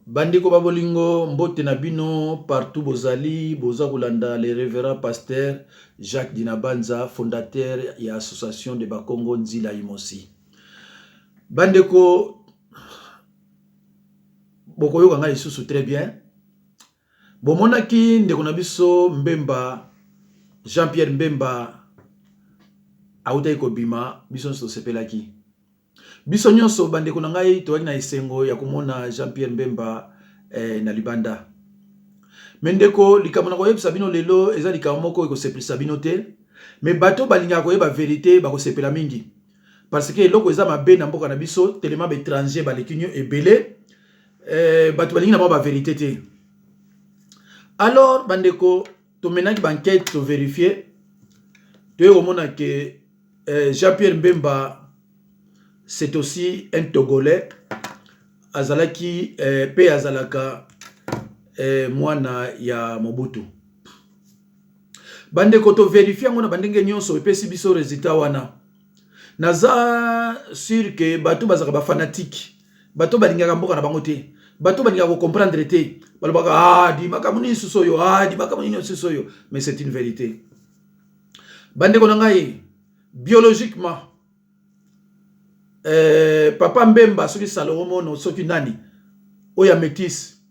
Bandeko ba bolingo, mbote na bino partout bozali, boza kolanda le reverend pasteur Jacques Dinabanza, fondateur ya association de Bakongo Nzila Imosi. Bandeko, bokoyoka ngai lisusu très bien. Bomonaki ndeko na biso Mbemba, Jean-Pierre Mbemba awutaki kobima, biso nyonso tosepelaki. Biso nyonso bandeko na ngai toyaki na esengo ya komona Jean-Pierre Mbemba na libanda. Mais ndeko, likambo na koyebisa bino lelo eza likambo moko ekosepelisa bino te, mais bato balingaka koyeba verite bakosepela mingi. Parce que eloko eza mabe na mboka na biso, tellement ba étranger baleki nyo ebele, bato balingi na bango ba verite te. Alors bandeko, tomenaki ba enquête, to vérifier, toye komona ke Jean-Pierre Mbemba c'est aussi un Togolais, azalaki pe azalaka mwana ya Mobutu. Bandeko, to vérifier yango na bandenge nyonso, epesi biso résultat wana. Naza sûr ke bato bazalaka ba fanatique, bato balingaka mboka na bango te, bato balingaka ko comprendre te, balobaka: "Ah, di makambo nini susu oyo? Ah, di makambo nini susu oyo?" Mais c'est une vérité, bandeko na ngai. Biologiquement, papa Mbemba, soki Salomono, soki nani oyo ya métis,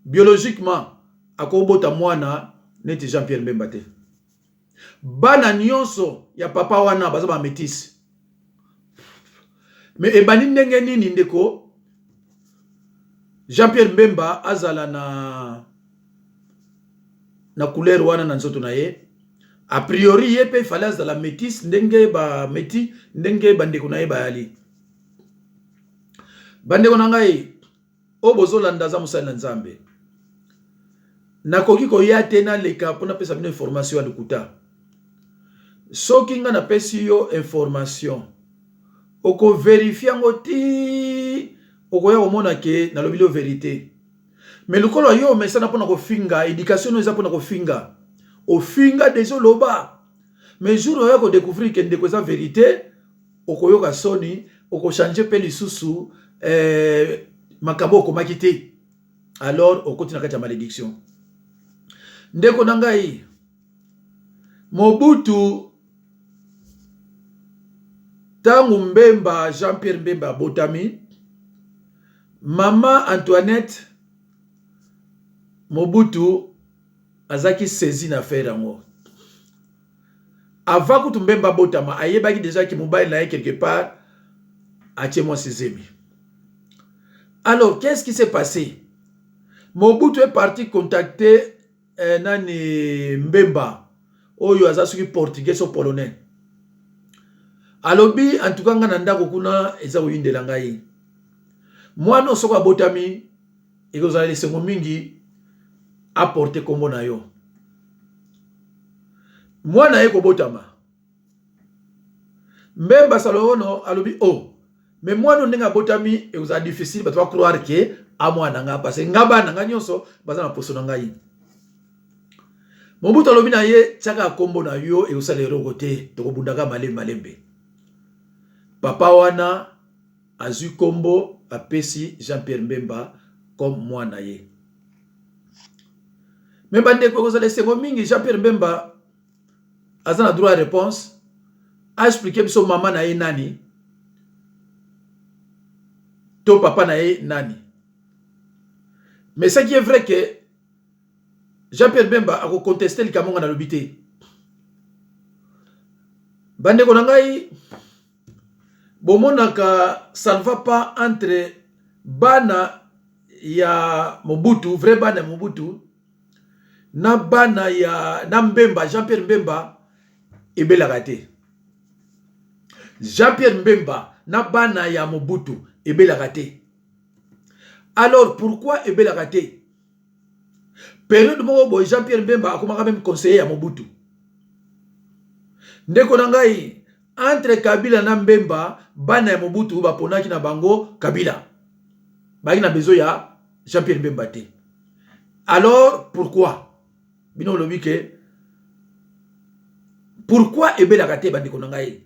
biologiquement akobota mwana neti Jean Pierre Mbemba te. Bana nyonso ya papa wana baza ba métis. Mais ebandi ndenge nini ndeko Jean Pierre Mbemba azala na couleur wana na nzoto na ye? A priori, ye mpe fallait azala métis, ndenge bamétis, ndenge bandeko na ye bayali. Bandeko na ngai oyo bozolanda, aza mosali na Nzambe, nakoki koya te naleka mpo napesa bino information ya lokuta. Soki ngai napesi yo information, oko vérifier yango ti okoya komona ke nalobi yo vérité. Mais lokolo yo omesana mpona kofinga, éducation no eza mpona kofinga, ofinga déjà, oloba, mais jour oya ko découvrir ke ndeko eza vérité, okoyoka soni, oko changer mpe lisusu makambo okomaki te. Alors okoti na kati ya malédiction. Ndeko na ngai, Mobutu, ntango Mbemba, Jean Pierre Mbemba abotami, mama Antoinette Mobutu azalaki saisi na affaire yango. Avant kutu Mbemba abotama, ayebaki déjà ke mobali na ye quelque part atie mwasi zemi. Alors, qu'est-ce qui s'est passé? Mobutu est parti contacter nani, Mbemba oyo aza soki Portugais so Polonais. Alobi: "En tout cas, ngai na ndako kuna eza koyindela ngai. Mwana soko abotami, ekozala lisengo mingi aporte nkombo na yo." Mwana ye kobotama, Mbemba Salomono alobi: "O oh, mais mwana ndenge abotami, ekozala difficile bato ba croire ke amwana nga, parce nga bana nga nyonso baza na poso na ngai." Mobutu alobi na ye: "Tiaka nkombo na yo, ekosala eloko te, tokobundaka malembe malembe." Papa wana azwi nkombo, apesi Jean Pierre Mbemba comme mwana ye. Mais bandeko, ekozala esengo mingi Jean Pierre Mbemba aza na droit ya réponse, a expliquer biso mama na ye nani to papa na ye nani. Mais ce qui est vrai que Jean-Pierre Bemba ako contester likambo nga nalobi te. Bandeko na ngai, bomonaka ça ne va pas entre bana ya Mobutu, vrai bana ya Mobutu, na bana ya na Mbemba, Jean-Pierre Mbemba, ebelaka te. Jean-Pierre Mbemba na bana ya Mobutu ebelaka te. Alors pourquoi ebelaka te? Période moko boye, Jean-Pierre Mbemba akomaka même conseiller ya Mobutu. Ndeko na ngai, entre Kabila na Mbemba, bana ya Mobutu baponaki na bango Kabila, bayaki na besoin ya Jean-Pierre Mbemba te. Alors pourquoi bino olobi ke pourquoi ebelaka te? Bandeko na ngai,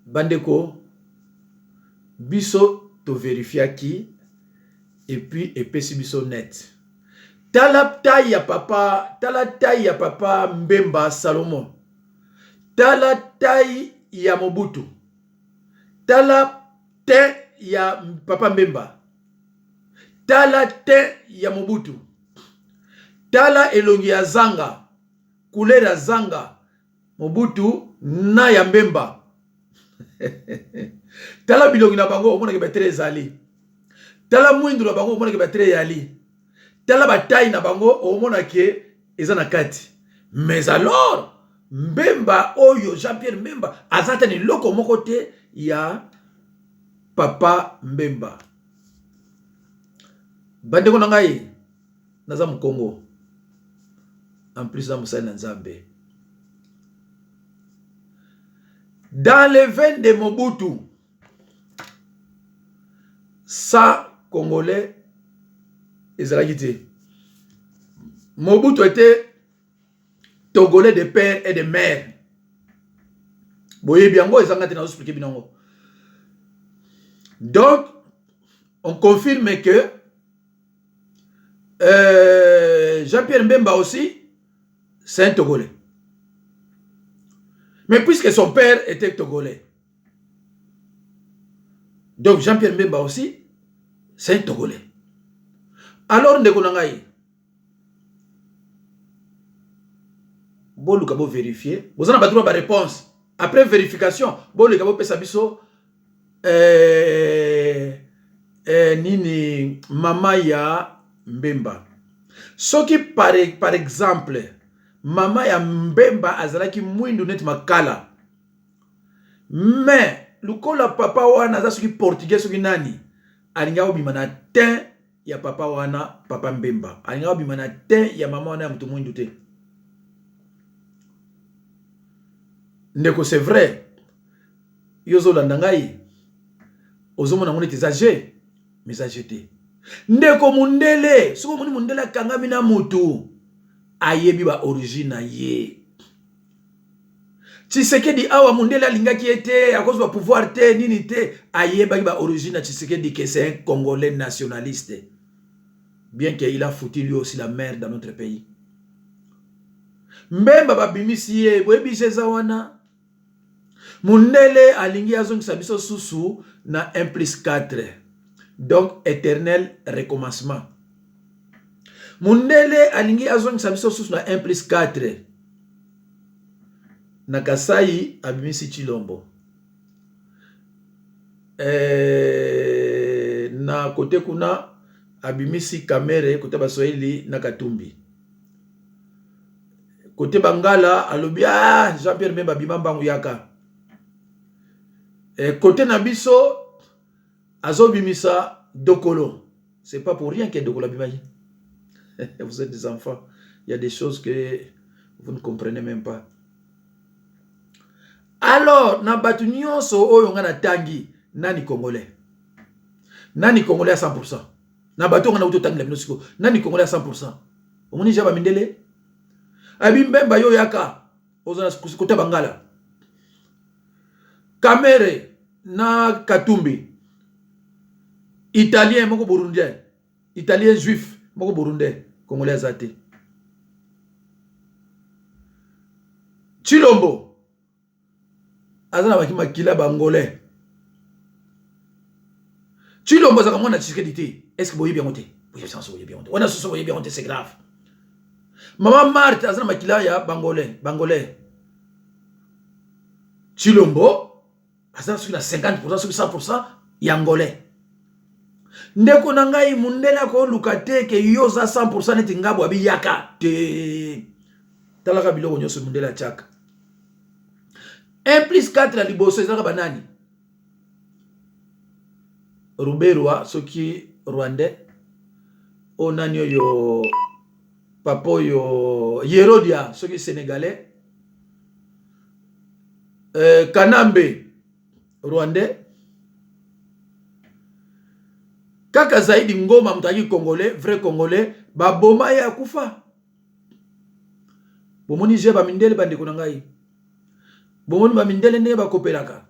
bandeko, biso tovérifiaki. Et puis epesi biso net. Tala taille ya papa, tala taille ya papa Mbemba Salomon. Tala taille ya Mobutu. Tala teint ya papa Mbemba. Tala teint ya Mobutu. Tala elongi ya Zanga, couleur ya Zanga, Mobutu na ya Mbemba. Tala bilongi na bango omonaki ba traits ezali. Tala mwindu na bango omonaki ba traits eyali. Tala ba taille na bango omona ke eza na kati. Mais alors Mbemba oyo Jean-Pierre Mbemba aza ata na eloko moko te ya papa Mbemba. Bandeko na ngai, naza mokongo, en plus na mosali na Nzambe. Dans les veines de Mobutu, ça congolais ezalaki te. Mobutu était togolais de père et de mère. Boyebi yango, ezanga te nazo expliquer bino yango. Donc on confirme que Jean-Pierre Mbemba aussi, c'est un Togolais. Mais puisque son père était Togolais, donc Jean-Pierre Mbemba aussi, c'est un Togolais. Alors ndeko na ngai, boluka bo vérifier, boza na bato ba réponse. Après vérification, boluka bopesa biso nini mama ya Mbemba. Soki par exemple mama ya Mbemba azalaki mwindu neti makala, mais lokola papa wana aza soki portugais soki nani, alingi akobima na teint ya papa wana, papa Mbemba alingi akobima na teint ya mama wana ya moto mwindu te. Ndeko, c'est vrai, yo ozolanda ngai, ozomona ngo neti eza jeu, mais eza jeu te. Ndeko, mundele, soki omoni mundele akangami na mutu, ayebi ba origine na ye. Tshisekedi awa, mundele alingaki ye te, akozwa pouvoir te, nini te, ayebaki ba origine na Tshisekedi, que c'est un Congolais nationaliste, bien que il a foutu lui aussi la merde dans notre pays. Mbemba babimisi ye, boyebi eza wana. Mundele alingi azongisa biso susu na 1 plus 4, donc éternel recommencement. Mundele alingi azongisa biso susu na 1 plus 4. Na Kasai abimisi Chilombo, na kote kuna abimisi Kamerhe, kote Baswahili na Katumbi, kote Bangala alobi: "Ah, Jean Pierre Mbemba, bima mbangu, yaka." Kote na biso azobimisa Dokolo. C'est pas pour rien que Dokolo abimaki. Vous êtes des enfants, il y a des choses que vous ne comprenez même pas. Alors na bato nyonso oyo nga natangi, nani congolais? Nani congolais ya 100% na bato nga nauti otangela bino sikoyo? Nani congolais ya 100%? Omoni ja bamindele abi: "Mbemba, yo yaka, ozala kota Bangala." Kamerhe na Katumbi, italien moko burundien, italien juif moko burundais, congolais aza te. Chilombo aza na makila bangolais. Chilombo azalaka mwana Tshisekedi te. Est ce que boyebi yango te? Boyebi yango te wana soso, boyebi yango te, c'est grave. Mama Marthe aza na makila ya bangolais, bangolais. Chilombo aza soki na 50, soki 100 ya angolais. Ndeko na ngai, mundele akoluka te ke yo oza 100 neti ngabo abiyaka te. Talaka biloko nyonso mundele atiaka. 1 plus 4 ya liboso ezalaka banani? Ruberwa soki rwandais, oyo nani, oyo papa oyo Yerodia soki sénégalais, Kanambe rwandais, kaka Zaidi Ngoma moto ayaki congolais, vrai congolais, baboma ye, akufa. Bomoni je bamindele, bandeko na ngai, bomoni bamindele ndenge bakopelaka.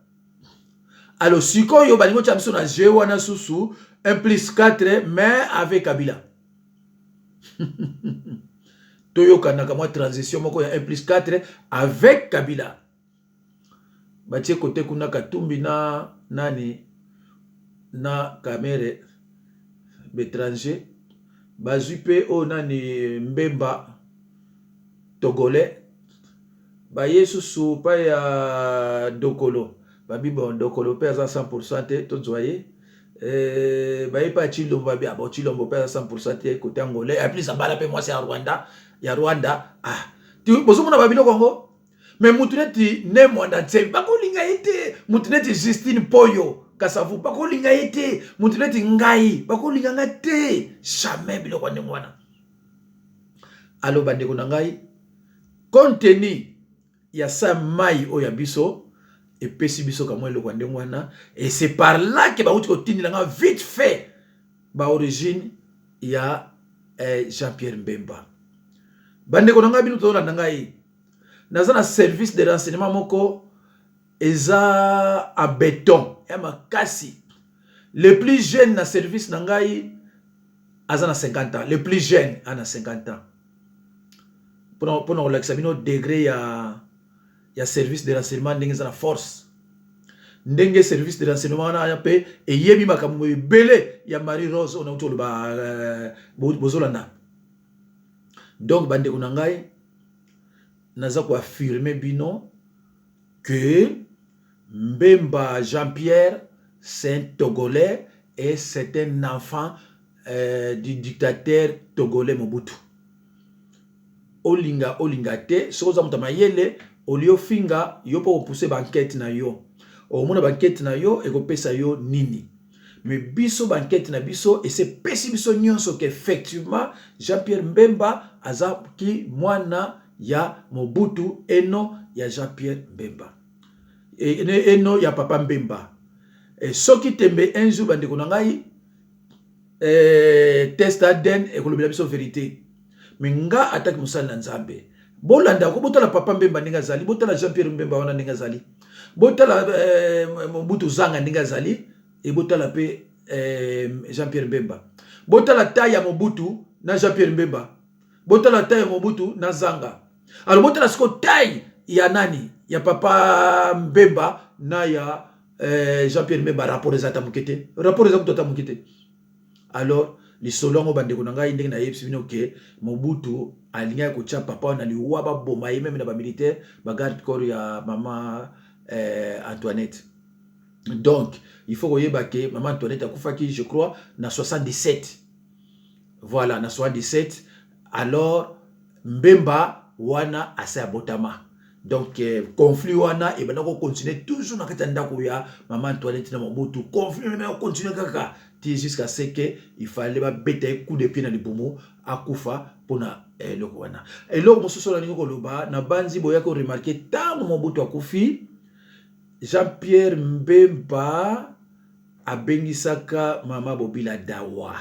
Alors sikoyo balingi otya biso na jeu wana susu 1 plus 4, mais avec Kabila. Toyokanaka mwa transition moko ya 1 plus 4 avec Kabila. Batie kote kuna Katumbi na nani na Kamerhe, baétranger. Bazwi mpe oyo nani, Mbemba, Togolais. Baye susu pa ya Dokolo, babi bon, Dokolo mpe aza 100 te, tozwa ye. Baye mpe ya Chilombo, babi ah bon, Chilombo mpe aza 100 te, côté angolais. En plus abala mpe mwasi ya Rwanda, ya Rwanda. Ah, bozomona babiloko yango. Mais mutu neti Ne Mwanda Nsemi, bakolinga ye te. Mutu neti Justine Poyo Kasavu, bakolinga ye te. Mutu neti ngai, bakolinga nga te, jamais. Biloko ya ndenge wana. Alors bandeko na ngai, compte tenu ya sa mai oyo ya biso epesi biso kamwa eloko ya ndenge wana, et c'est par là ke bauti kotindela nga vite fait baorigine ya Jean-Pierre Mbemba. Bandeko na ngai, bino tozolanda ngai, naza na service de renseignement moko eza a béton ya makasi. Le plus jeune na service na ngai aza na 50 ans. Le plus jeune aza na 50 ans, mpona kolakisa bino degré ya service de renseignement, ndenge eza na force, ndenge service de renseignement wana mpe eyebi makambo ebele ya Marie Rose oyo nauti koloba. Bozolanda. Donc bandeko na ngai, naza koaffirmer bino que Mbemba Jean-Pierre, c'est un Togolais et c'est un enfant du dictateur togolais Mobutu. Olinga, olinga te, soki oza moto ya mayele, olie ofinga yo mpo kopousse baenquête na yo, omona baenquête na yo ekopesa yo nini. Mais biso, baenquête na biso esepesi biso nyonso ke effectivement Jean-Pierre Mbemba azaki mwana ya Mobutu, eno ya Jean-Pierre Mbemba, eno ya papa Mbemba. Soki tembe, un jour, bandeko na ngai, test ADN ekolobela biso vérité. Mais nga ataki mosali na Nzambe, bolanda ko botala papa Mbemba ndenge azali, botala Jean Pierre Mbemba wana ndenge azali, botala Mobutu Zanga ndenge azali, e botala mpe Jean Pierre Mbemba, botala taille ya Mobutu na Jean Pierre Mbemba, botala taille ya Mobutu na Zanga. Alors botala sikoyo taille ya nani, ya papa Mbemba na ya Jean Pierre Mbemba. Rapport eza ata moke te, rapport eza kutu ata moke te. Alors lisolo yango, bandeko na ngai, ndenge nayebisi bino ke Mobutu alingaki kotia papa wana liwa, baboma ye même na bamilitaire, bagarde corps ya mama Antoinette. Donc il faut koyeba ke mama Antoinette akufaki, je crois, na 77. Voilà, na 77. Alors Mbemba wana ase abotama. Donc conflit wana ebanda kocontinue toujours na kati ya ndako ya mama Antoinette na Mobutu. Conflit wana kocontinue kaka ti jusqu'à ce que il fallait babeta ye coup de pied na libumu, akufa mpona eloko wana. Eloko mosusu oyo nalingi koloba na banzi, boyaki koremarquer, ntango Mobutu akufi, Jean-Pierre Mbemba abengisaka mama Bobila Dawa.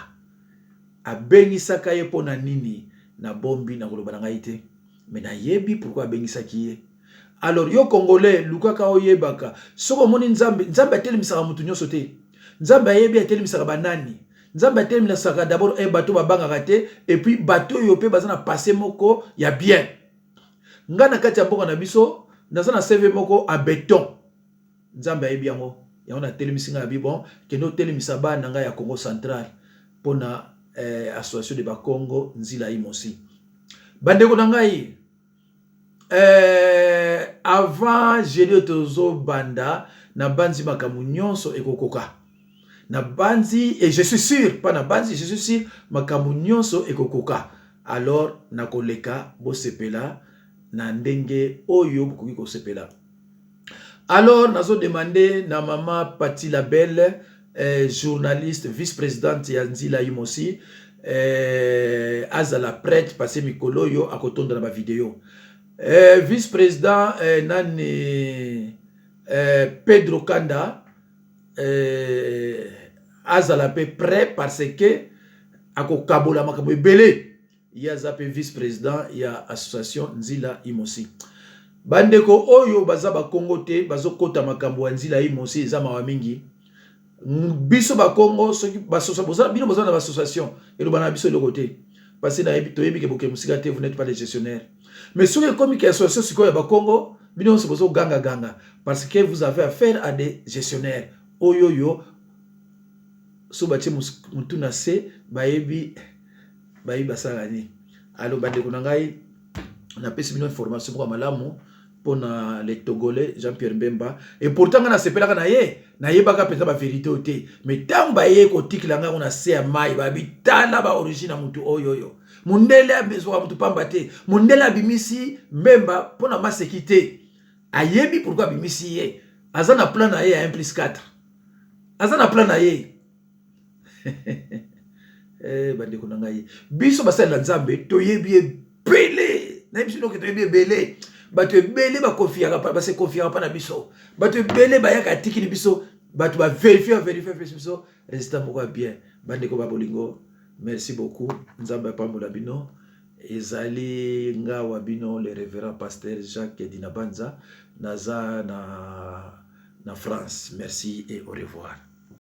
Abengisaka ye mpo na nini? Nabombi na koloba na ngai te, mais nayebi pourquoi abengisaki ye. Alors yo Congolais, lukaka oyebaka. Soki omoni Nzambe, Nzambe atelemisaka motu nyonso te. Nzambe ayebi atelemisaka banani. Nzambe atelemisaka d'abord bato babangaka te, et puis bato oyo mpe baza na passé moko ya bien. Ngai na kati ya mboka na biso, naza na CV moko a béton. Nzambe ayebi yango. Yango natelemisi ngai, abi bon, kende otelemisa bana na ngai ya Congo Central mpona association de Bakongo Nzila Imosi. Bandeko na ngai, avant jeudi oyo tozobanda, na banzi makambo nyonso ekokoka. Na banzi, et je suis sûr, pas na banzi, je suis sûr, makambo nyonso ekokoka. Alors nakoleka, bosepela na ndenge oyo bokoki kosepela. Alors nazodemande na mama Pati Labelle, journaliste, vice-présidente ya Nzila Imosi, azala prête, parce mikolo oyo akotonda na bavideo. Vice-président nani, Pedro Kanda, azala mpe prêt, parce que akokabola makambo ebele. Ye aza mpe vice-président ya association Nzila Imosi. Bandeko oyo baza bakongo te bazokota makambo ya nzila imosi, eza mawa mingi. Biso bakongo, soki bino boza na baassociation, eloba na biso eloko te, parce que toyebi ke boke mosika te, vous n'êtes pas les gestionnaires. Mais soki ekomi ke association sikoyo ya bakongo, bino nyonso bozogangaganga, parce que vous avez affaire à des gestionnaires oyo oyo so batie motu na se, bayebi, bayebi basalaka nini. Alors bandeko na ngai, napesi bino information moko ya malamu mpona le Togolais Jean-Pierre Mbemba. Et pourtant ngai nasepelaka na ye, nayebaka mpenza bavérité oyo te, mais ntango baye kotikela ngai yango na se ya mai, babi tala baorigine ya motu oyo oyo mondele azwaka motu pamba te. Mondele abimisi Mbemba mpona maseki te, ayebi pourquoi abimisi ye. Aza na plan na ye ya 1 plus 4, aza na plan na ye. Bandeko na ngai, biso basalela Nzambe, toyebi ebele. Nayebi biso noke toyebi ebele. Bato ebele bakonfiaka, base confiaka mpa na biso. Bato ebele bayaka, atikili biso, bato baverifie, baverifie, biso résultat moko ya bien. Bandeko ba bolingo, merci beaucoup, Nzambe apambola bino. Ezali ngawa bino, le révérend pasteur Jacques Dinabanza, naza na France. Merci et au revoir.